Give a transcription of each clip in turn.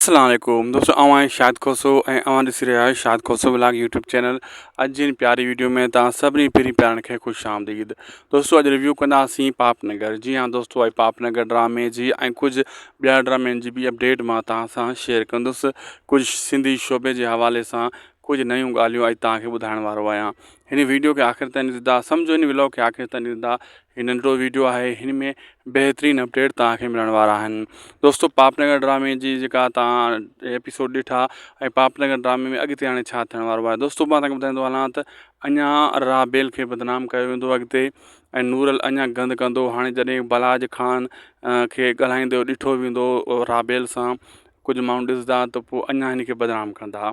السلام عليڪم دوستو اوهان آهيو شاهد کوسو ۽ اوهان ڏسي رهيا آهيو Shahid Khoso vlog YouTube channel اڄ جي پياري ويڊيو ۾ توهان سڀني پرين پيارن کي خوش آمديد دوستو اڄ ريويو ڪنداسين پاپ نگر جي ها دوستو اڄ پاپ نگر ڊرامي جي ۽ ڪجهه ٻيا ڊرامن جي به اپڊيٽ مان توهان سان شيئر ڪندس ڪجهه سنڌي شعبي جي حوالي سان ڪجهه نيون ڳالهيون اڄ توهان کي ٻڌائڻ وارو آهيان هن ويڊيو کي آخر تائين ڏسندا سمجهو هن ولاگ کي آخر تائين ڏسندا هي ننڍڙو ويڊيو آهي هن ۾ بهترين اپڊيٽ توهان کي ملڻ وارا آهن دوستو پاپ نگر ڊرامي جي جيڪا توهان ايپيسوڊ ڏٺا ۽ پاپ نگر ڊرامي ۾ اڳتي هاڻي ڇا ٿيڻ وارو آهي دوستو مان توهان کي ٻڌائيندو هلان ته اڃا رابيل کي بدنام ڪيو ويندو اڳتي ۽ نورل اڃا گند ڪندو هاڻي جڏهن بلاج خان کي ڳالهائيندو ڏٺو ويندو رابيل سان ڪجهه ماڻهو ڏسندا ته پوء اڃا هن کي بدنام ڪندا.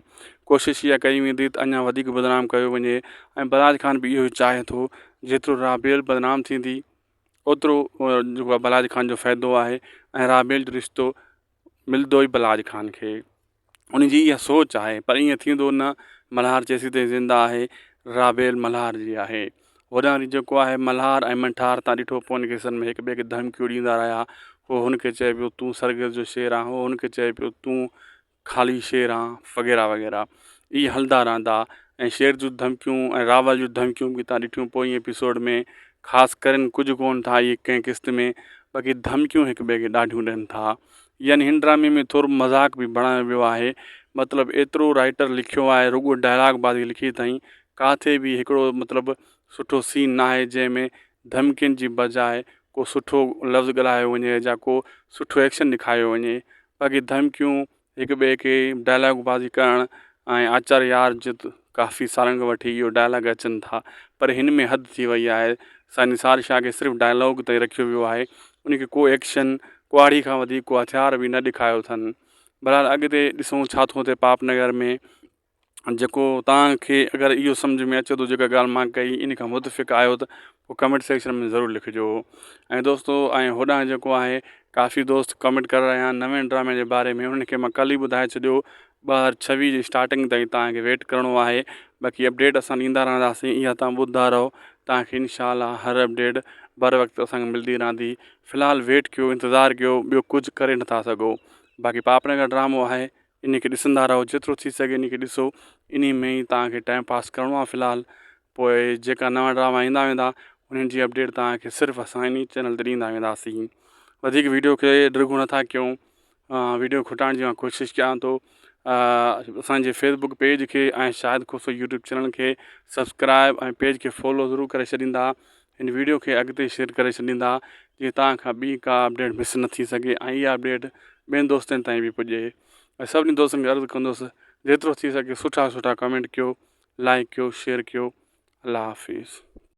ڪوشش اها ڪئي ويندي ته اڃا وڌيڪ بدنام ڪيو وڃي ۽ بلاج خان به اهو ئي چاهي ٿو جيترو رابيل بدنام ٿيندي اوترو جيڪو آهي بلاج خان جو فائدو آهي ۽ رابيل جو رشتو ملندو ئي بلاج خان کي ان جي اها سوچ آهي پر ائين ٿيندو نه ملهار جيسين تائين زنده آهي رابيل ملهار جي آهي. هوڏانهن وري جيڪو آهي ملهار ۽ منٺار تان ڏٺو پوين قصن ۾ هڪ ٻئي کي ڌمڪيون ڏيندا رهيا. هو هن کي چئي پيو تون سرگس جو شير آن هو هن کي چئي پيو تون خالي شير آن وغيره وغيره اهي هلندا رهندا ۽ شير جون ڌمڪيون ۽ راول جون ڌمڪيون به تان ڏٺيون پوئين ايپيسوڊ ۾ خاص ڪرين ڪجهه ڪونه ٿا اهي ڪنهن قسط ۾ باقي ڌمڪيون هڪ ٻئي کي ڏاڍيون ڏين ٿا يعني هن ڊرامي ۾ ٿورو مذاق به بڻايو ويو آهي مطلب ايترو رائيٽر لکيو آهي رڳو ڊائلاگ بازي لکي اٿائين ڪاٿي به هڪڙو مطلب سٺو سين ناهي جنهن ۾ ڌمڪين جي بجاء ڪو سٺو لفظ ڳالهايو وڃي يا ڪو سٺو ايڪشن ڏيکاريو وڃي باقي ڌمڪيون هڪ ٻئي کي ڊائلاگ بازي ڪرڻ ۽ آچار يار جت ڪافي سالن کان وٺي اهو ڊائلاگ اچن ٿا پر هن ۾ حد ٿي وئي آهي سائين نثار شاهه کي صرف ڊائلاگ تائين رکيو ويو آهي ان کي ڪو ايڪشن ڪهاڙي کان وڌيڪ ڪو هٿيار به نه ڏيکاريو اٿن بهرحال اڳتي ڏسون ڇا ٿو ٿئي پاپ نگر ۾ جيڪو توهان کي اگر اهو سمجهه ۾ اچي ٿو جيڪا ڳالهه مان ڪئي ان کان متفق آهيو ته پوء ڪمينٽ سيڪشن ۾ ضرور لکجو ۽ دوستو ۽ هوڏانهن جيڪو آهي ڪافي دوست ڪمينٽ ڪري رهيا آهن نوين ڊرامي جي باري ۾ انهن کي مان ڪلهه ئي ٻڌائي ڇڏيو 2026 جي اسٽارٽنگ تائين توهان کي ويٽ ڪرڻو آهي باقي اپڊيٽ اسان ڏيندا رهنداسين اها توهان ٻڌندا رهو توهان کي انشاء الله هر اپڊيٽ بر وقت اسان کي ملدي رهندي في الحال ويٽ ڪيو انتظار ڪيو ٻيو ڪجهه ڪري نٿا سگهو باقي پاپ نگر ڊرامو آهي انهي کي ڏسندا رهو جيترو ٿي سگهي انهي کي ڏسو انهي ۾ ئي توهان کي ٽائيم پاس ڪرڻو آهي في الحال پوء جيڪا نوان ڊراما ايندا ويندا انهن جي اپڊيٽ توهان کي صرف اسان انهي چينل تي ڏيندا وينداسين وڌيڪ ويڊيو کي ڊگهو نٿا ڪيون ويڊيو کٽائڻ جي مان ڪوشش ڪيان ٿو اسانجي فيسبڪ پيج کي ۽ شاهد کوسو يوٽيوب چينل کي سبسڪرائب ۽ پيج کي فالو ضرور ڪري ڇڏيندا هن ويڊيو کي اڳتي شيئر ڪري ڇڏيندا جيئن توهان کان ٻي ڪا اپڊيٽ مس نه ٿي سگهي ۽ اها اپڊيٽ ٻين دوستن تائين به پڄي ۽ سڀني دوستن کي عرض ڪندس جيترو ٿي سگهي سٺا سٺا ڪمينٽ ڪيو لائڪ ڪيو شيئر ڪيو الله حافظ.